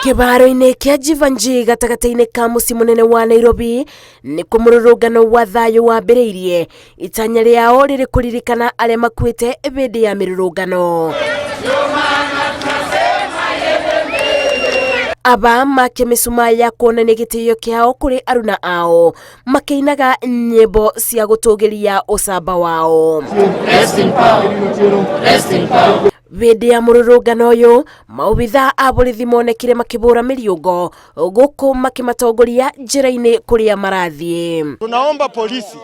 Kĩbaro-inĩ kĩa Jeevanjee gatagatĩ-inĩ ka mũciĩ mũnene wa Nairobi nĩkuo mũrũrũngano wa thayũ wambĩrĩirie, itanya rĩao rĩrĩ kũririkana arĩa makuĩte hĩndĩ ya mĩrũrũngano. Aba makia mĩcumaa ya kuonania gĩtĩo kĩao kũrĩ aruna ao makĩinaga nyĩmbo cia gũtũgĩria ũcamba wao. Hĩndĩ ya mũrũrũngano ũyũ, maobitha a borithi monekire makĩbũra mĩriũngo gũkũ makĩmatongoria njĩra-inĩ kũrĩa marathiĩ. Tunaomba polisi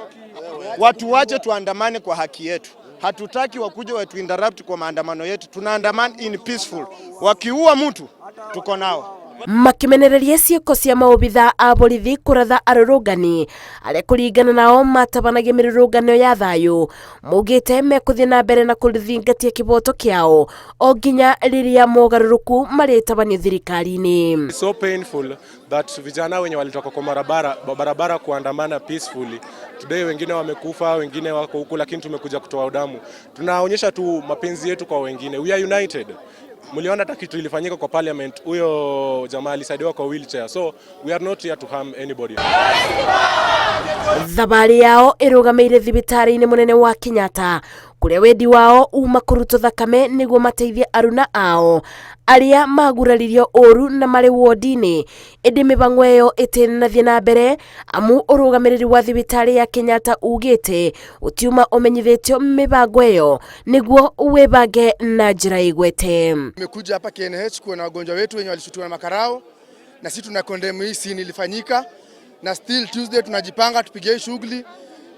watu wache tuandamane kwa haki yetu. Hatutaki wakuje watu interrupt kwa maandamano yetu. Tunaandamana in peaceful. Wakiua mtu tuko nao. Makĩmenereria ciĩko cia maobitha a borithi kũratha arũrũngani arĩa kũringana nao matabanagia mĩrũrũngano ya thayũ, maugĩte mekũthiĩ na mbere na kũthingatia kĩboto kĩao o nginya rĩrĩa mogarũrũku marĩtabanio thirikari-inĩ. It's so painful that vijana wenye walitoka kwa barabara, barabara kuandamana peacefully today, wengine wamekufa, wengine wako huku, lakini tumekuja kutoa damu. Tunaonyesha tu mapenzi yetu kwa wengine. We are united. Mliona hata kitu ilifanyika kwa parliament, huyo jamaa alisaidiwa kwa wheelchair, so we are not here to harm anybody. Thabarĩ yao ĩrũgamĩire thibitarĩ-inĩ mũnene wa Kenyatta kũrĩa wendi wao uma kũrutwo thakame nĩguo mateithie aruna ao arĩa maguraririo ũru na marĩ wodi-inĩ, ĩndĩ mĩbango ĩyo ĩtinathiĩ na mbere amu ũrũgamĩrĩri wa thibitarĩ ya Kenyatta ugĩte ũtiuma ũmenyithĩtio mĩbango ĩyo nĩguo wĩbange na njĩra ĩgwete. Tumekuja hapa KNH kuona wagonjwa wetu wenye walishutiwa na makarao, na sisi tuna condemn hii scene ilifanyika, na still Tuesday tunajipanga tupige hii shughuli,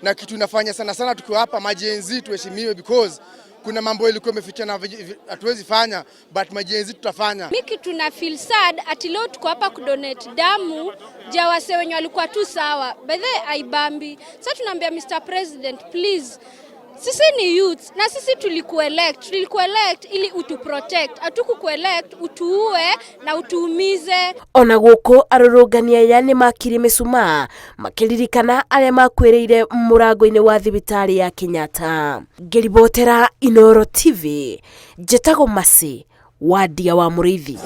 na kitu inafanya sana sana tukiwa hapa ma-Gen Z tuheshimiwe, because kuna mambo ilikuwa imeficha na hatuwezi fanya, but ma-Gen Z tutafanya. Mi kitu na feel sad ati leo tuko hapa kudonate damu ja wase wenye walikuwa tu sawa. By the way, aibambi. Sasa tunaambia Mr. President, please, sisi ni youth na sisi tulikuelect ili utu protect, hatukukuelect utuue na utuumize. Ona gũkũ arũrũngani aya nĩ makirie mĩcumaa makĩririkana arĩa makuĩrĩire mũrango-inĩ wa thibitarĩ ya Kenyatta. Ngĩribotera Inoro TV, njĩtagwo Mercy Wandia wa Mũrĩithi.